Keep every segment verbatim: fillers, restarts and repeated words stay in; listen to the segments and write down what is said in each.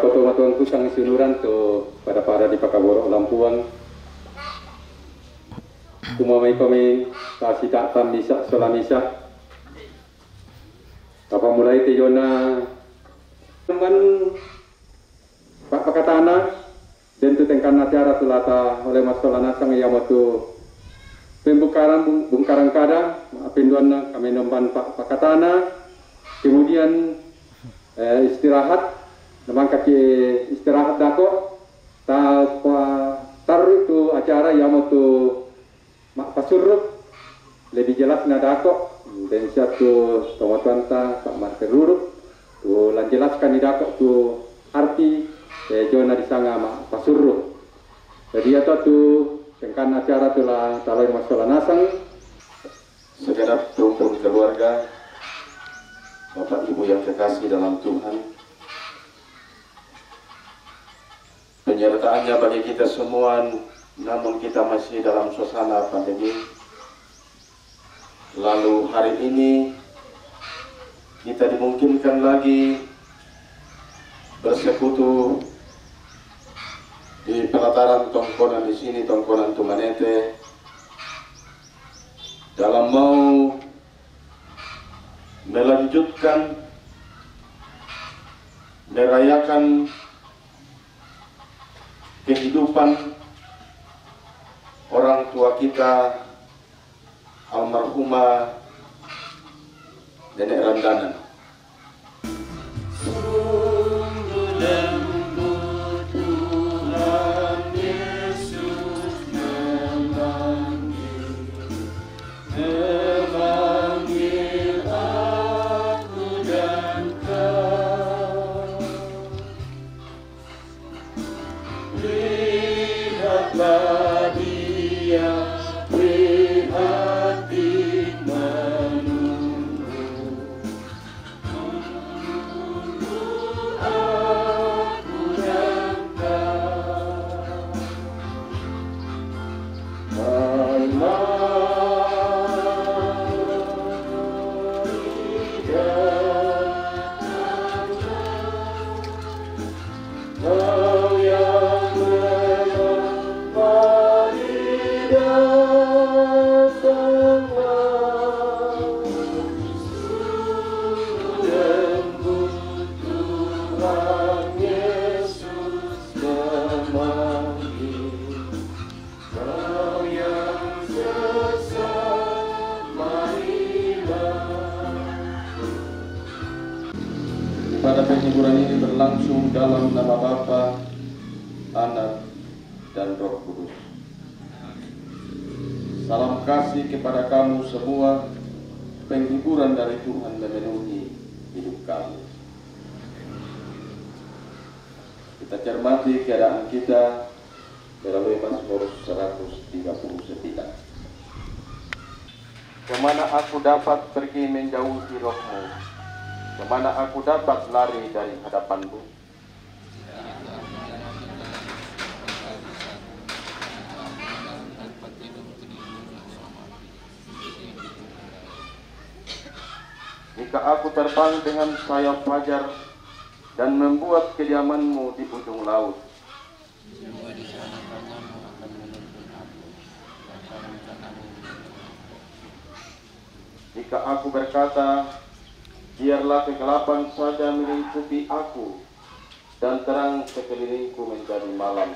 Koto matuang kusang sinuran tu pada-pada di pakaboro lampuang. Kumamai kami tasi tak tam misa sola misa. Apa mulai te Yona man Pak pakatana, dan tu tengkan acara tu lata oleh masola nasang ia tu pembukaran bung-, bungkaran kada, pinduan kami nomban Pak pakatana, kemudian eh, istirahat, namangka ke istirahat dako, ta pa taru tu acara ia mo tu ma pasuruk, lebih jelas na dako, dan sia tu tomatuanta, Pak Martir Ruruk, tu lan jelaskan ni dako tu arti, eh, jona disanga ma pasuruk. Jadi ia tu tengkan acara tu la taloi masola nasang, segenap rumpun keluarga, Bapak Ibu yang kekasih dalam Tuhan, penyertaannya bagi kita semua, namun kita masih dalam suasana pandemi. Lalu hari ini kita dimungkinkan lagi bersekutu di pelataran tongkonan di sini, tongkonan Tumanete, dalam mau melanjutkan merayakan kehidupan orang tua kita, almarhumah Nenek Randanan. Sungguh lembut Tuhan Yesus memanggil, memanggil aku dan kau. Lihatlah Dia prihatin menunggu. Menunggu aku dan kau. Mari, mari datanglah. Kau yang memang mari datanglah. Sungguh lembut Tuhan Yesus memanggil. Kau yang sesat, marilah. Pada penghiburan ini berlangsung dalam nama Bapa, Anak, dan Roh Kudus. Salam kasih kepada kamu semua, penghiburan dari Tuhan memenuhi hidup kamu. Kita cermati keadaan kita melalui Mazmur seratus tiga puluh sembilan. Kemana aku dapat pergi menjauhi Roh-Mu? Kemana aku dapat lari dari hadapan-Mu? Jika aku terbang dengan sayap fajar dan membuat kediaman-Mu di ujung laut, jika aku berkata, "Biarlah kegelapan saja melingkupi aku, dan terang sekelilingku menjadi malam."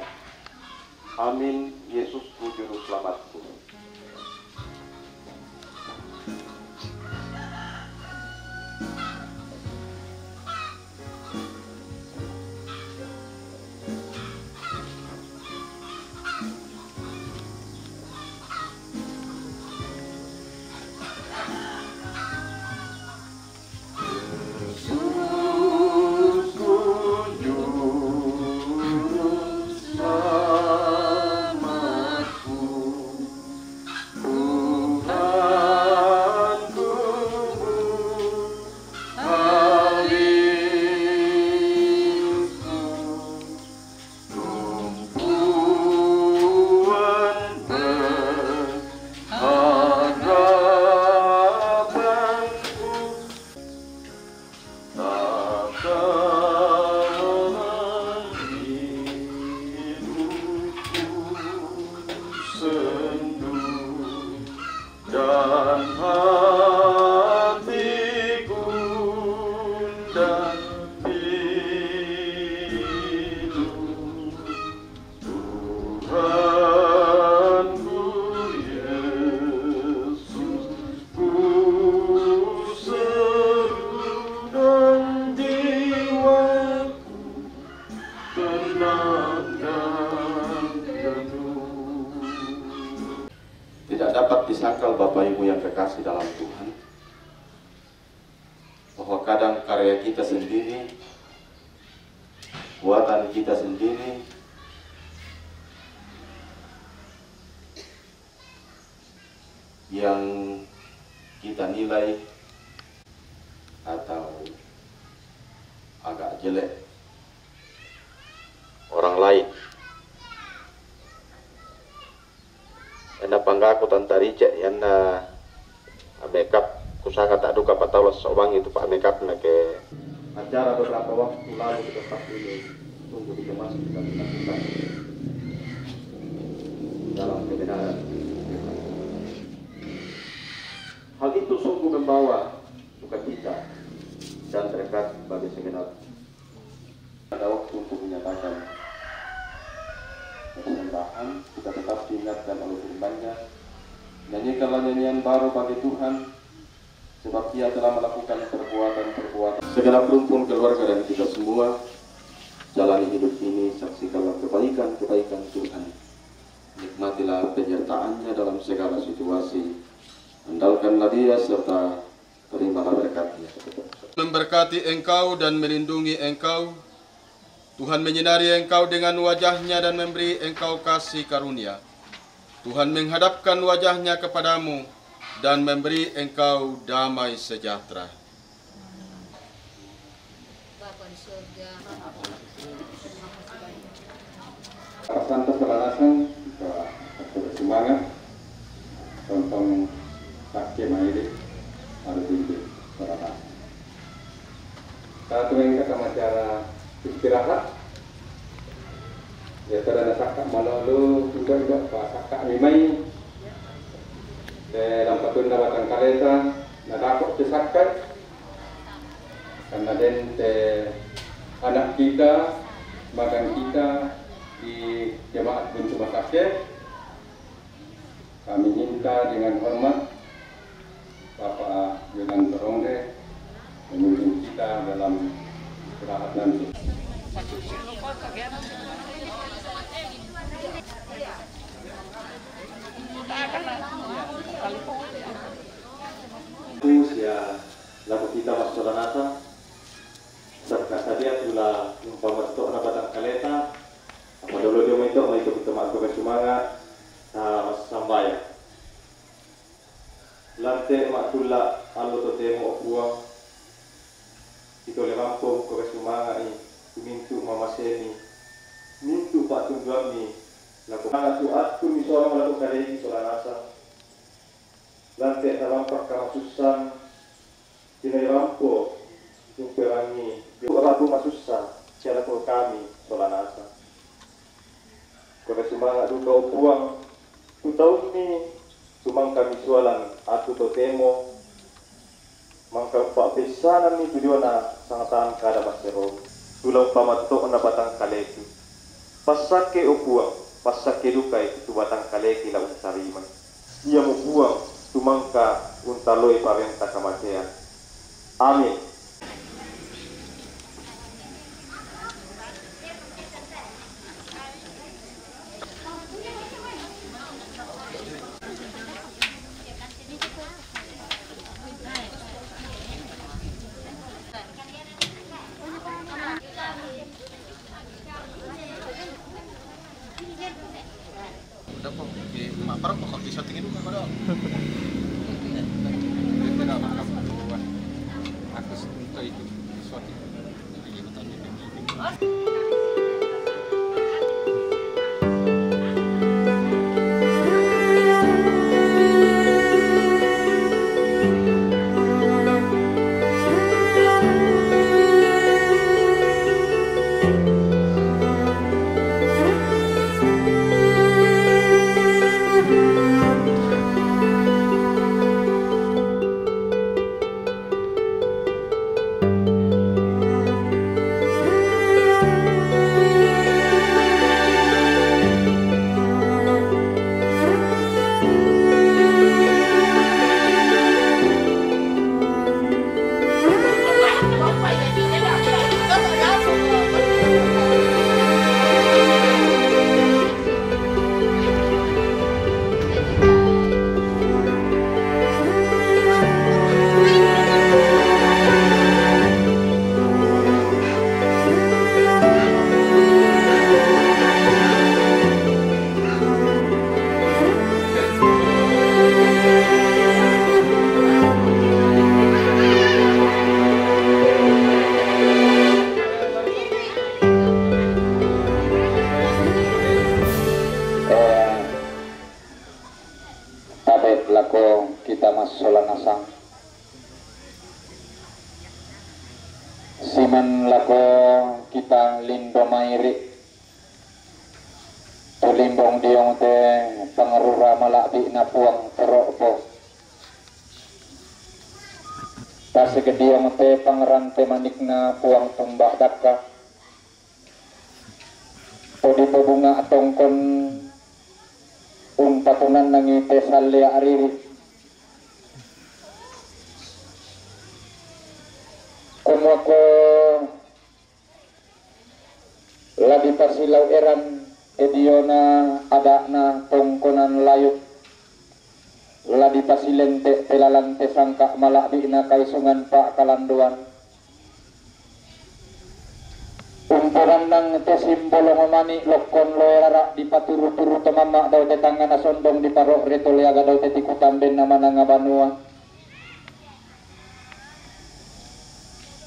Amin, Yesusku Juru Selamatku. dan pilu, Tuhanku Yesus, ku seru dan jiwaku tenang dan teduh. Tidak dapat disangkal, Bapak Ibu yang kekasih dalam Tuhan, bahwa kadang karya kita sendiri, buatan kita sendiri yang kita nilai atau agak jelek orang lain. Ena panggaku tantarice, ena makeup, kusaka tak duka patau la sobangi tu pa makeup na ke. Acara beberapa waktu lalu di tempat ini sungguh dikemas dan dilakukan dalam kebenaran. Hal itu sungguh membawa sukacita dan berkat bagi segenap. Ada waktu untuk menyatakan persembahan, kita tetap diingatkan oleh firman-Nya. Nyanyikanlah nyanyian baru bagi Tuhan, sebab Ia telah melakukan perbuatan-perbuatan. Segenap rumpun keluarga dan kita semua, jalani hidup ini, saksikanlah kebaikan-kebaikan Tuhan. Nikmatilah penyertaan-Nya dalam segala situasi. Andalkanlah Dia serta terimalah berkat-Nya. Memberkati engkau dan melindungi engkau. Tuhan menyinari engkau dengan wajah-Nya dan memberi engkau kasih karunia. Tuhan menghadapkan wajah-Nya kepadamu dan memberi engkau damai sejahtera. Bapa di surga. Pasanto Solanasa, ka, ka semangat, tontong sakke maili, alu dindi Solanasa. Tatu engka tama acara istirahat. Ya, tadana sakka malolo, uga-uga pa sakka mimai. Eh, lampatunna batang kaleta, nadako te sakka. Karena den te anak kita, magang kita di jemaat Buntu Masake. Kami minta dengan hormat Bapak Yolanda Ronde memimpin kita dalam istirahat nanti. Sia lako kita massolanasa, serta sadia tula umpama to na batang kaleta, apa dolo dia maito, maito kita makko sumanga, ta massambaya. Lante makkulla allo totemo, o Puang, itole mampo ko sumangai, mintu mamaseni, mintu pattunduammi, lako tu attu mi solang lako kaleki solanasa. Lante nalampa kamasussang, tinai rampo, umperangi, rabu masussa, sialako kami solanasa. Kota sumanga duka, o Puang, tu taummi tumangka misualang attu totemo, mangka umpabbessanammi tu liona sangatang kada masero, tula umpamatto'na batang kaleki. Passakke, o Puang, passakke dukai tu batang kaleki la untarimai. Iamo Puang tumangka untaloi parenta kamatean. Amin. Udah kok, di Mapar kok di syuting itu kok. Aku sentuh itu di syuting. Iman lako kita lindo mairi. Tulimbong diong te pangarura mala'bi na puang toro'bo. Tasegediong te pangrante manikna puang tumba dakka. Todi pobunga tongkon umpatunannangi te sallea riri. Komuako la dipasilau eran te diona ada'na tongkonan layuk, la dipasilente te lalan te sangka mala'bi'na kaisungan pa'kalandoan. Umponannang te simbolong mani lokkon loe rara dipaturu-turu to mamma dao te tangngana sondong diparo're to leaga dao te tikutan benna mananga banua.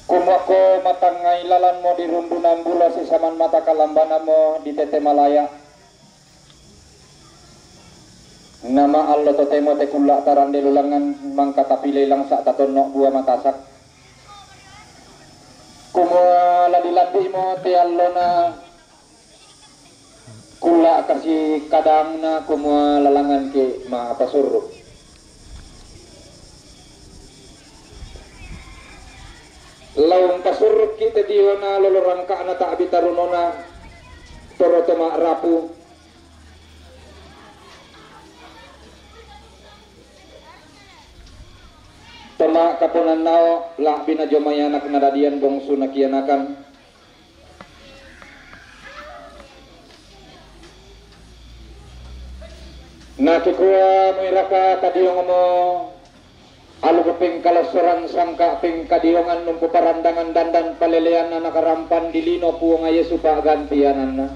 Komuako matangngai lalanmo di rundunan bulo sisaman mata kalambananmo di tete malaya. Nama allo totemo te kulla tarande lulangan mangka tapilei langsa tatonno bua matasak. Kumua la dilambi'mo te allona kulla kasi kadangna kumua lalangan ke mapasurruk. Laung pasurrukki te diona lolo rangka'na ta'bi tarunona toro to ma'rapu. Toma kaponannao la'bi na jomai anak nadadian bongsu nakianakan. Nakikua muiraka tadiongmo alu pengkalossoran sangka pengkadiongan numpu parandangan dandan palelean anak rampan di lino Puang Yesu pa'gantiananna.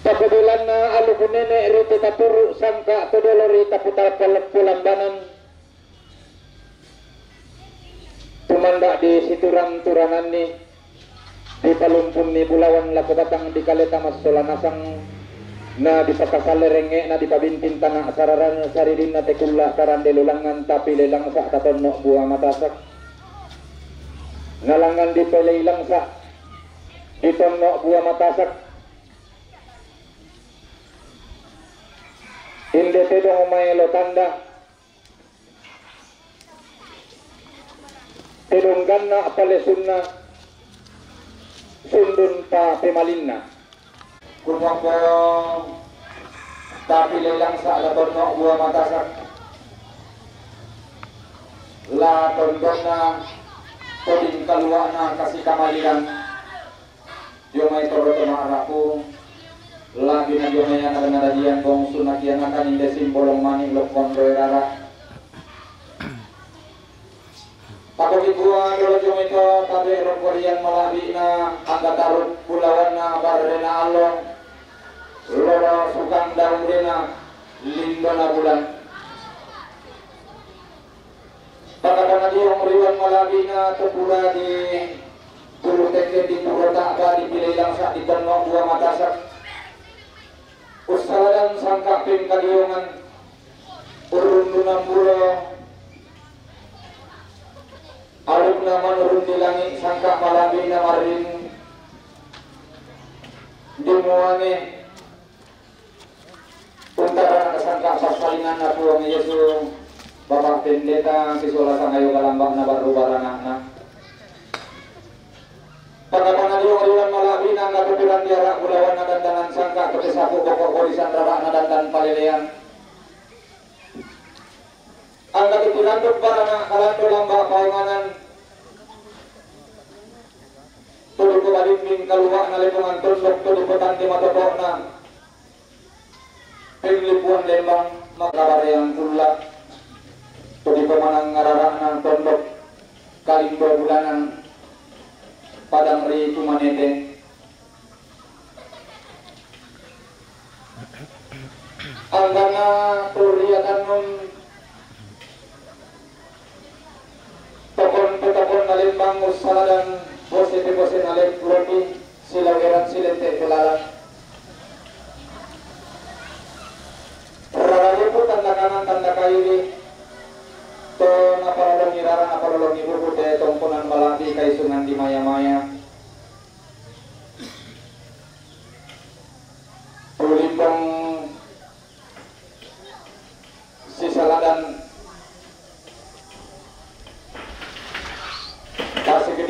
Pakobelanna alu kunene ri te taturu sangka todolo ri taputa paleppu lambanan. Tumanda di situran-turananni, dipalumpunni bulawan lako batang di kaleta massola nasang, na dipakasalle rengnge'na dipabinting tana sararan saririnna te kulla tarande lulangan tapi lelangsa tatonno bua matasak. Nalangan dipelei langsa ditonno bua matasak. Inde tedong maelo tanda. Tedong ganna palesunna, sundun pa pemalinna. Kumoko tapi lelang sa la tonno bua matasak. La tondonna toding kaluana kasi kamaliran. Dio mai torro to ma'rapu, lagi na dio mai anak nadadian bongsu nakianakan inde simbolong mani lokkon roe rara. Pako dikua dolo dio mai to tabe rokkorian mala'bi'na angga taruk bulawanna barrena allo, lolo sukang daurena lindona bulan. Pakatana diong riwan mala'bi'na to pura di turu teke di puro ta'ba dipilei langsa ditonno bua matasak. Ussaladan sangka pengkadiongan urrundunan bulo alukna manurun di langi sangka mala'bi'na marring dimuange. Untara nasangka passalinganna Puang Yesu, Bapak Pendeta, sisuala sangayo galamba'na barru barana'na. Pakatana diong riwan mala'bi'na angga to piran diara bulawanna dandanan sangka to pesapu boko korisan rara'na dandan palelean. Angga to piranduk barana kalando lamba paonganan. Todo ko balimbing kalua'na lemongan tondok, todo ko tande matoto'na. Penglipuan lembang makabareang kulla. Todi pemanang ngarara'na tondok kalindo bulanan padang ri Tumanete. Anggana turriatannun tokon petokon nalembang ussaladan bose pebose nalek lopi silaweran silente pelalang. Rara lipu tanda kanan tanda kairi to napalolongi rara napalolongi buku te tongkonan mala'bi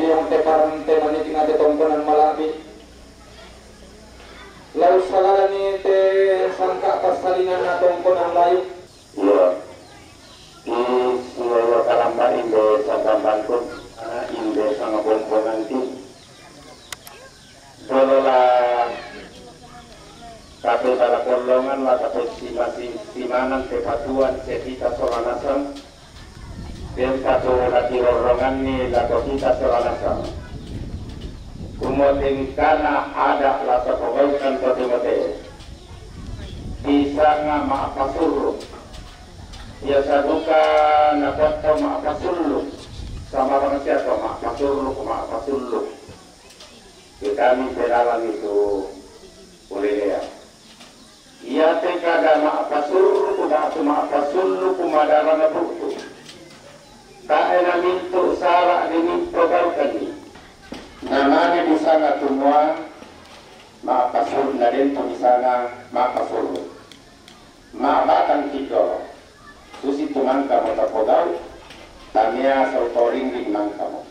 Yang te parang te manik na te tongkonan malabi. Lau salalani te sangka passalingan na tongkonan layu. Iya. Di siwa kalamba inde sangka bangkun, ana inde sanga bombo nanti. Dolola kape bala kollongan la kape si masi simanan te patuan se kita sola nasang. Dempa tu laki rorronganni lako kita sola nasang. Kumo tengkana ada la tapogaukan to Timote. Pisanga ma'pasurru. Biasa duka nakuatto ma'pasullu. Sama bangsia to ma'pasurru, ma'pasullu. Ke kami pelalang itu ulelea. Iate kada ma'pasurruku ba'tu ma'pasulluku madarana bu'tu. Tae namintu sara dimintogaukanni. Namane disanga tumua ma'pasurru, nadentu disanga ma'pasurru. Ma'batang kidolo. Susi tumangkamo tapogau, tamia sautoringging mangkamo.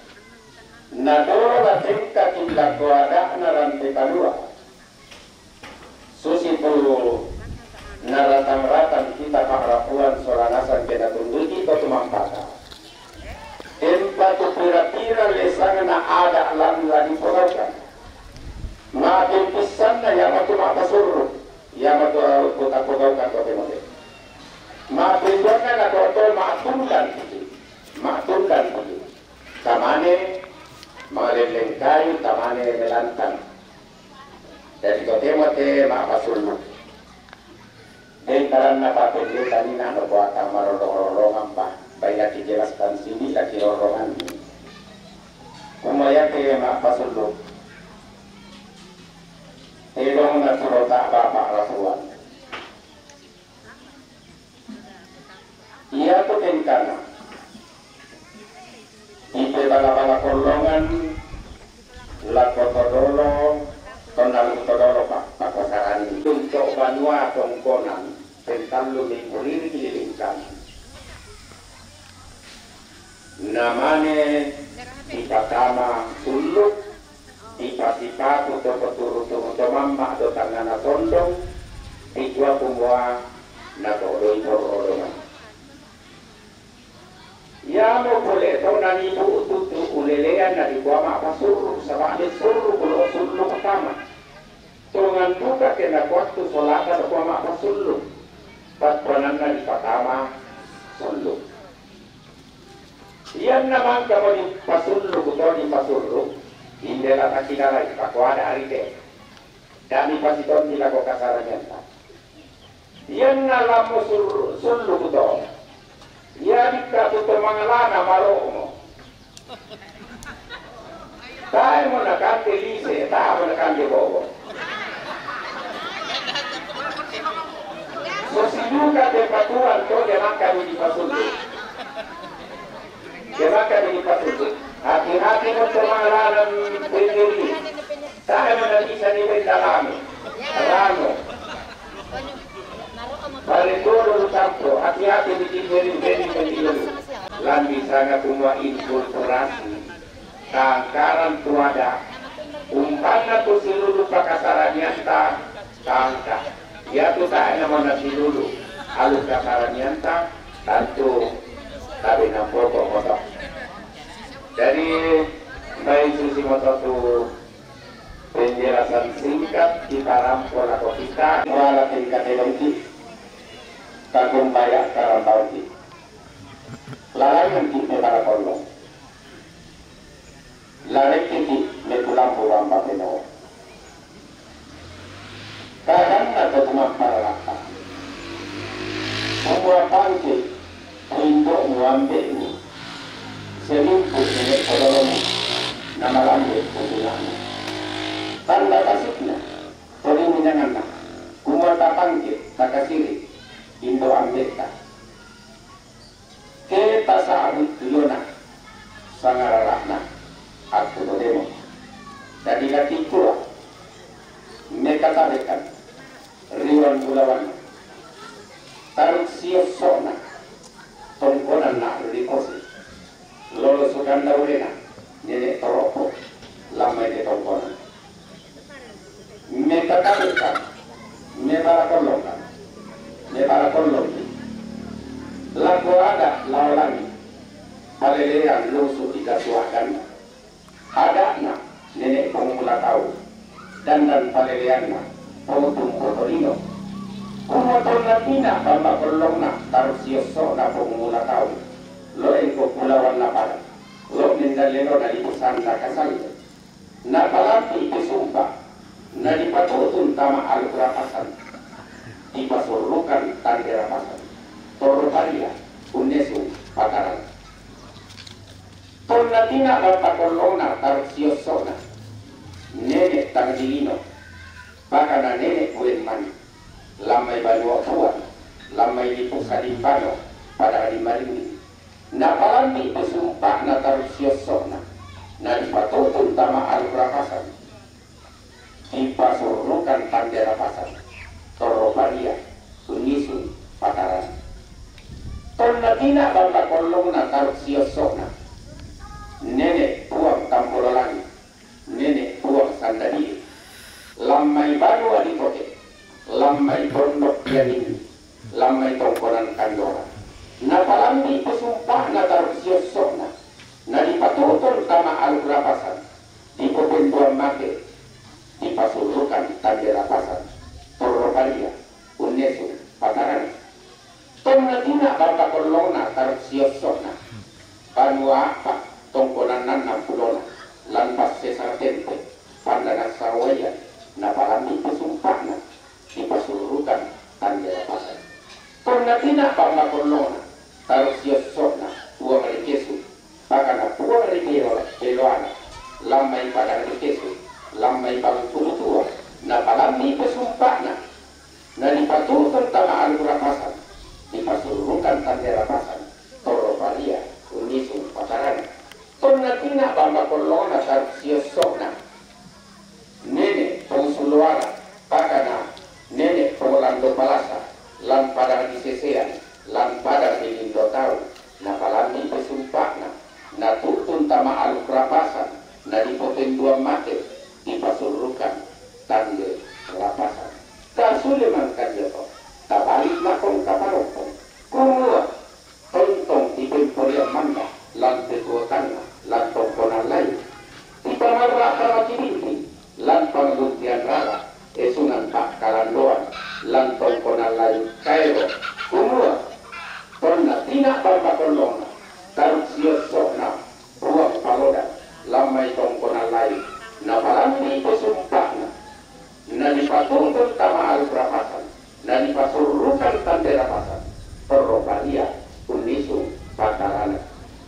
Nadolo latengkaki lako ada'na rante kalua. Susitu naratang-ratang kita pa'rapuan sola nasang ke natunduki to tumampata. Tempa tu pira-pira lesangna ada lan la dipogaukan. Ma'pempissanna iamatu ma'pasurru, iamatu kutapogaukan to Timote. Ma'pembuanna nakoto ma'tundan piki, ma'tundan piki. Tamane mangalelleng kayu, tamane melantang. Jadi to Timote ma'pasullu. Deng karanna papendeta nina no boata marorong-rorongan pa, bai laki jelaskan sini laki rorronganni. Kumayake ma'pasullu. Tedong na turota bapa rasuan. Iatu tengkana. Ipebala-bala kollongan lako todolo, tonna lu todolo pa, pakosarani. Untuk banua tongkonan, pentallu minggu rini lilingkan. Namane dipatama sullu, dipasipatu to peturu-turu to mamma do tangana tondong, dikua kumua natodoi porrodongan. Iamo pole to nanibu tutu ulelean na dikua ma'pasurru, saba' messurru kulo sullu patama. Tongan duka ke nakuattu solata dikua ma'pasullu. Pattuananna dipatama sullu. Ianna mangkamo dipasullu kuto dipasurru, inde la takilalai pakuada arite. Dami pasitonni lako kasaranianta. Ianna lammo sur-, sullu kuto. Ia dikka tu to mangalana maro'mo. Tae mo nakande lise, tae mo nakande bobo. Susi duka te patuan to de mangkami dipasullu. De mangkami dipasullu. Hati-hati mo to mangalana pendiri. Tae mo nabisa ni benda lame. Rano. Paling dulu lu tampo, hati-hati bikin diri beri beri dulu. Lan disanga kumua inkulturasi. Tangkaran tuada. Umpanna tu silulu pakasaranianta, tangka. Iatu tae namana silulu. Alus kasaranianta, tantu tabe nampoko moto. Jadi, baik susi moto tu penjelasan singkat kita rampo lako kita. Wala tingkat elongki, kakumbaya karambauki. Lalangan ki mebala kollong. Larekkeki mekulambu bamba peno. Kadanna to tumapparalakka. Kumua pangke, indo'mu ambe'mu. Selingkuh nene' todolomu. Namalambe kutuna'mu. Tanda tasikna, todimi nanganna. Kumua tapangke, takasiri, indo ambe'ta. Ke tasa'bu tuyona sangarara'na attu todemo. Dadi latikua mekatarekan riwan bulawanna taruk siosso'na tongkonanna rikosi lolo sukanna ulena. nene' toropo, lammai te tongkonan. Mekatabukan, mebarakollongkan, mebarakollongki. Lako ada' lao langi', palelean lusu' ri kasuaganna. Ada'na nene' pangumula tau, dandan paleleanna potumpo tolino. Kumua tonna tina' bamba kollongna taru' siosso'na pangumula tau, lo' engko kulawanna pada, lo' mendallelona lipusanna kasalle. Napalambi' pesumpa, nadipatu'tun tama alu' rapasan, dipasurrukan tande rapasan, torro paria unnesung pataran. Tonna tina' bamba kollongna taru' siosso'na, nene' tang dilino, pakana nene' bueng mani, lammai banua puang, lammai lipu salimbano, pada dimarinni. Napalambi' pesumpa'na taru' siosso'na, nadipatu'tun tama alu' rapasan, dipasurrukan tande rapasan, torro paria unnisung pataran. Tonna tina' bamba kollongna taru' siosso'na, nene' puang tampolo langi', nene' puang sannadie, lammai banua dipoke, lammai pondok dianinni, lammai tongkonan kandora. Napalambi' pesumpa'na taru' siosso'na, nadipatu'tun tama alu' rapasan, dipopenduang mate, dipasurrukan tande rapasan, torro paria unnesung pataran. Tonna tina' bamba kollongna taru' siosso'na, banua a'pa' tongkonan annang pulona, lan passesa tempe, pandangan sawaian, napalambi' pesumpa'na, dipasurrukan tande rapasan. Tonna tina' bamba kollongna taru' siosso'na, puang ri kesu, pakana puang ri belo-, beloana, lammai padang ri kesu, lammai bangkulu tua, napalambi' pesumpa'na, nadipatu'tun tama alu' rapasan, dipasurrukan tande rapasan, torro paria unnisung pataran. Tonna tina' bamba kollongna taru' siosso'na, nene' puang suluara, pakana nene' puang lando palasa, lan padang disesean, lan padang dilindo tau, napalambi' pesumpa'na, natu'tun tama alu' rapasan, nadipopenduang mate, dipasurrukan tande rapasan. Tasule mangkalia to, tabali' mako kaparompong, kumua, tontong dipemporiang manda, lan petuotanna, lan tongkonan lain. Dipamarra' tama kibinti, lan pangbuntian rara, esungan pa'kalandoan, lan tongkonan lain kaero, kumua, tonna tina' bamba kollongna taru' siosso'na, puang paloda, lammai tongkonan lain, napalambi' pesumpa'na, nadipatu'tun tama alu' rapasan, nadipasurrukan tande rapasan, torro paria unnisung patarana.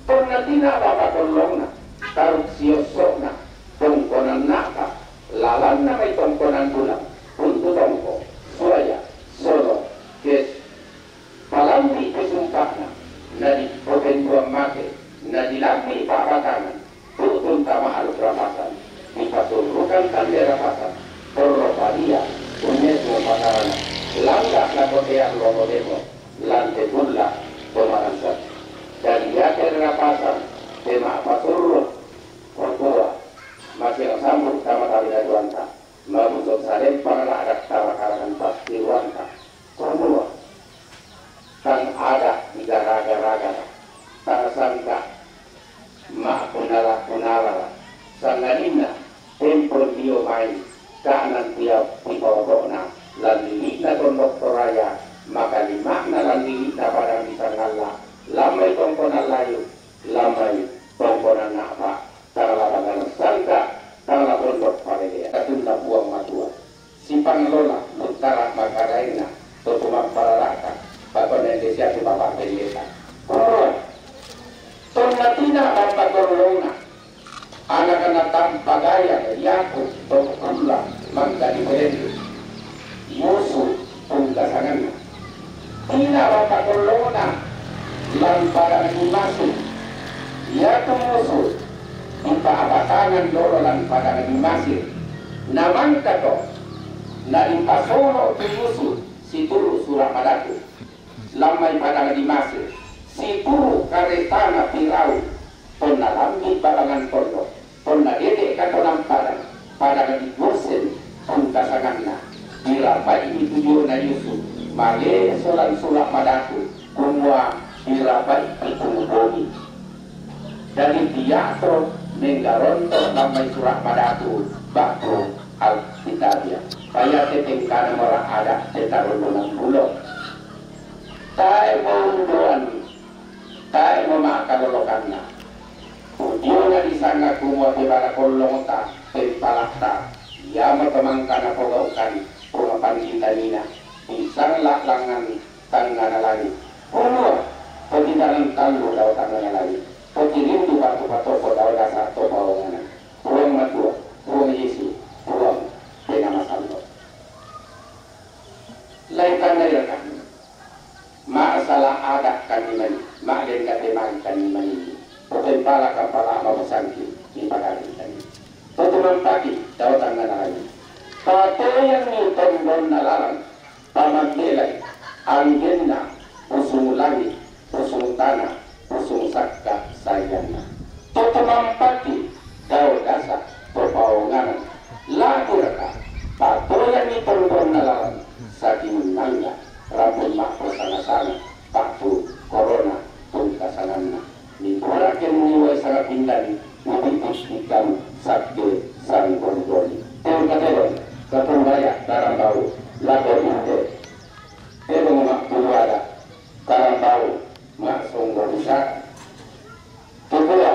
Tonna tina' bamba kollongna taru' siosso'na, tongkonan a'pa', lalanna mai tongkonan bulang, Buntu Tongko, Suaya, Solo, Kes, Palambi' pesumpa'na, nadipopenduang mate, nadilambi' pa'batangan, tu'tun tama alu' rapasan, dipasurrukan tande rapasan, torro paria unnesung patarana, langga' lako te allo totemo, lan te kulla' to marangkat. Dadi iate ri rapasan te ma'pasurru', kukua, masiang sambu' tama tabe' datuanta, mabuso' salempang la'da' tama karangan passiruanta, kumua, tang ada' digaraga-ragara, tang sangka' ma'punala-punalara, sangadinna tempon dio mai, ka'nang tia tipaoto'na lan lili'na Tondok Toraya, makalima'na lan lili'na padang di Sangalla, lammai tongkonan layu, lammai tongkonan a'pa', tang la pangalang sangka', tang la tondok palelean. Atunna Puang Matua, sipanglola luttara' makaraenna to tumapparara'ta, pakone desiatu Bapa' Pendeta. Kumua, tonna tina' bamba kollongna, anakna Tampagaya, Yakub, to kulla' mangka diperendu, Yusuf pungkasanganna. Tina' bamba kollongna lan padang di Masir. Iatu Yusuf dipa'batangan dolo lan padang di Masir. Na mangka to, nadipasolo' tu Yusuf situru' sura' madatu, lammai padang di Masir, situru' karetana Firaun, tonna lambi' babangan tondok, Male solan sura' madatu, kumua dirabai pitu bongi. Dadi pia to menggaronto' lan mai sura' madatu ba'tu Alkitabia. Paiate tengkana mora ada' te tarundunan bulo. Tae' maudoan, tae' mama'kalolokanna. Pujiona disanga kumua pebara kollongta, pempala'ta, iamoto mangka napogau'kan Puang Panditanina, pisang la'langan tangngana langi'. Kumua, potitareng tallu dao tangngana langi', potirindu batu patoko dao dasa to paonganan. Puang Matua, Puang Yesu, Puang Penaa Masallo'. Lai tandai rekan. Ma'sala ada' kan ni mani, ma'dendate mai kan ni mani. Potempala kampala mabusangki, mipakati kan ni. Potumampaki, dao tangngana langi'. Patoyanni tondonna lalan, pamambelai, anggenna, pusung langi', pusung tana, pusung sakka' saianna. Potumampaki, dao dasa, to paonganan. La'biraka, patoyanni tondonna lalan, sakinnangga. Rampun ma'posanga-sanga, ba'tu korona tungkasanganna. Mipura ke miniwai sanga pindan, mipipis ikan sakke sanggorgori. Tengka tedong, kapumbaya karambau, lako inte. Tedong ma'pumbaya karambau, ma'songgori sa. Ketua,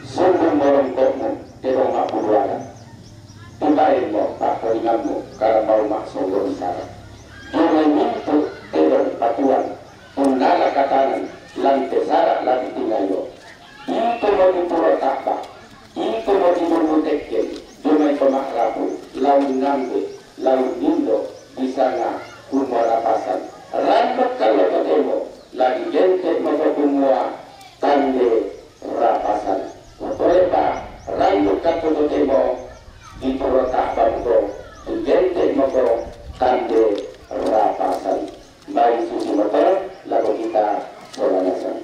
sundung morongko'mu, tedong ma'buluada. Timbaimmo pa'kolingammu, karambau ma'songgori sara. Jumai mintu' tedong patuan, punnala katanan, lante sara' lati tingayo. Itomo dituro ta'ba, itomo dibundu tekken, jumai to ma'rapu, lau nambe, lau nindo, disanga kumua rapasan. Randuk kallo totemo, la digente' mako kumua tande rapasan. Polepa randuk katto totemo dituro ta'ba mako, digente' mako tande rapasan. Mai susi motor, lako kita sola nasang.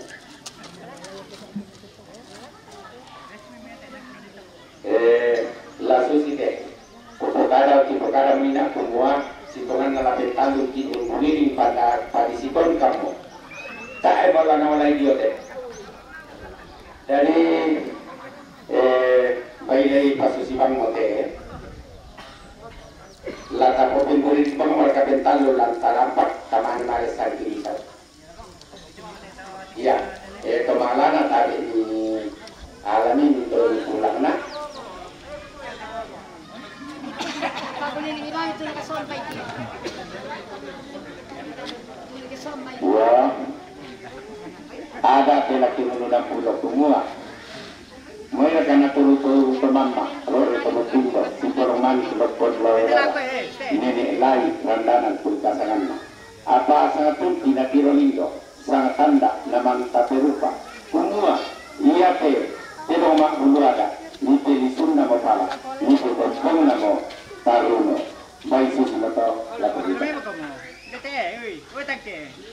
Eh, la susi te. Kupokada, kipokada mina kumua, sitonganna la pentandu ki umbuliling pada padisikon kamu. Tae' bala na walai dio te. Jadi, eh, bailei pasusi bang mo te. La tapo pimbuliling bang mo la kapentandu lan talampak tamani mare sangki bisa. Iya, eh, to malana tabe' ni alami ni to ni pulangna. Iya. Ada' pelaki mulu dan pulo kumua. Moira kana turu-turu to mamma, rore to mutimbo, siporo mani loppon loerara. Nene' lai randanan pulkasanganna. Apa sangatunti natiro lindo, sangatanda namanta perupa. Kumua, iate, tedong ma'buluada, nite lisunna mo pala, nite tompongna mo taruno. Mai susi moto, lako kita.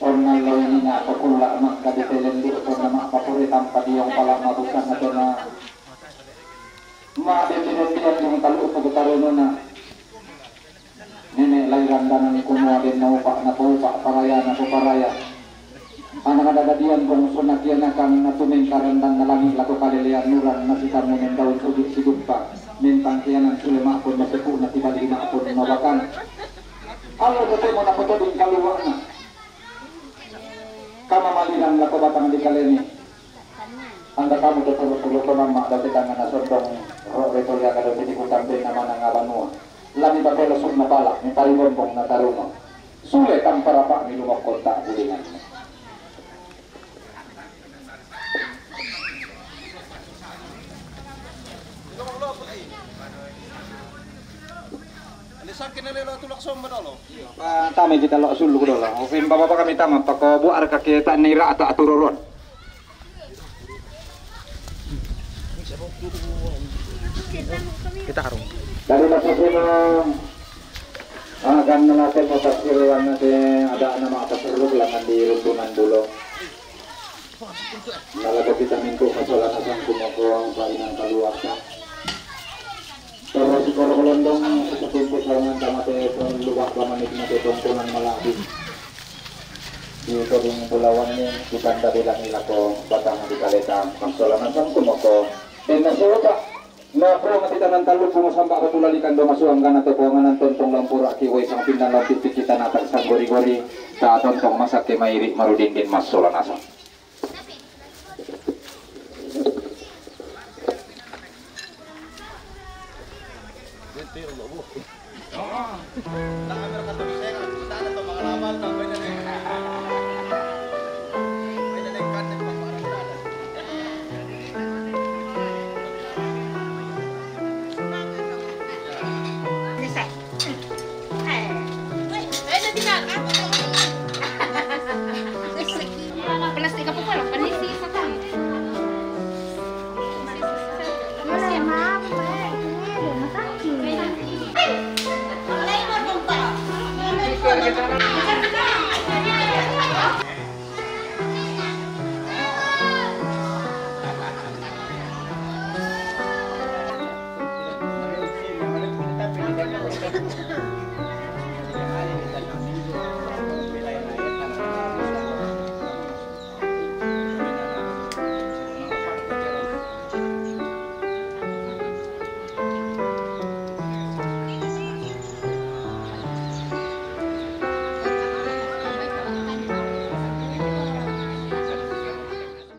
Onna loini na pakulla mangka dipelenduk ponna ma'papure tampa diong pala mabusanna tona. Ma dende-dendean dong talu pakutarunona. Nene' lai randanan kumua denna upa' napoupa' paraya napoparaya. Anang dadadian kong sunna kianakan natumeng karandanna langi' lako kalelean nurang nasitammu nendaun sugi siduppa mentang kianan sule ma'pun nasepu'na tibali ma'pun mabakan. Allo totemo napotoding kalua'na. Kamamalirang lako batang dikalemi. Anda kamu to tulu-tulu to mamma' dao te tangngana sondong ro' reto liaka dao te dikutang benna manang abanua. Lami bapelo sunna pala, mi paribombong na tarungo. Sule tampa rapa' mi lumokko ta' gulingan. Tama kita lo' sulu dolo. Oke, bapak kami tama, pako buat kaki tak nira atau aturoron. Kita harung. Dari Bapak Sino, akan melatih Bapak Sino yang nanti ada nama Bapak Sino langan di Rumbungan Bulo. Nalako kita minggu masalah nasang kumoko painan kaluarga. Terus Gorgolondong, setimpu sawangan tamate, lubak pamanit mate tongkonan malabi. Di toding bulawannya, di tanda bilang ilako, batang di kaleta, masola nasang kumoko. Dena sewa, pak. Nako ngatitanan talu pungo samba ko tulalikan do masuang gana to kuanganan tontong lampura kiwai sang pindan lampi piti tanatang sang gori-gori. Ta tontong masak ke mairi marudin din masola nasang.